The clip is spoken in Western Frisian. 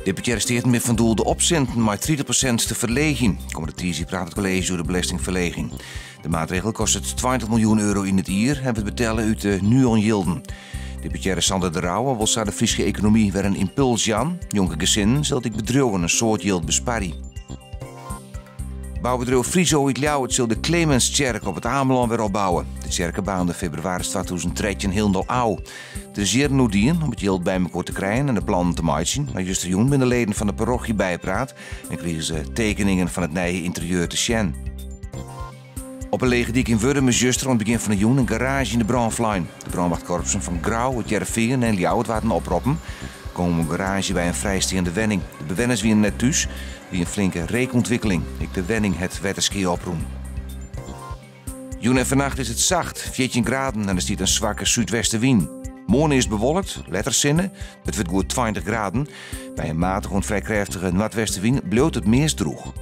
Deputearre Steaten binne fan doel de opsinten mei 30% te ferleegjen. Kommende tiisdei praat it kolleezje oer de belestingferleging. De maatregel kostet 20 miljoen euro yn it jier en wurdt betelle út de Nuon-jilden. Deputearre Sander de Rouwe wol sa de Fryske ekonomy wer in ympuls jaan. Njonken gesinnen sil it ek bedriuwen in soad jild besparje. Boubedriuw Friso út Ljouwert sil de Clemenstsjerke op It Amelân wer opbouwe. De tsjerke baarnde febrewaris 2013 hielendal ôf. Der is jierren oer dien om it jild by mekoar te krijen en de plannen te meitsjen, mar justerjûn binne de leden fan de parochy bypraat en krigen se tekeningen fan it nije ynterieur te sjen. Op 'e Legedyk yn Wurdum is juster oan it begjin fan de jûn in garaazje yn de brân flein. De brânwachtkorpsen fan Grou, It Hearrenfean en Ljouwert waarden oproppen. Gong om in garaazje by in frijsteande wenning. De bewenners wiene net thús. Wie in flinke reekûntwikkeling. Ek de wenning hat wetterskea oprûn. Jûn en fannacht is it sacht, 14 graden en der stiet in swakke súdwestewyn. Moarn earst bewolkt, letter sinne. It wurdt goed 20 graden. By in matige oant frij krêftige noardwestewyn bliuwt it meast drûch.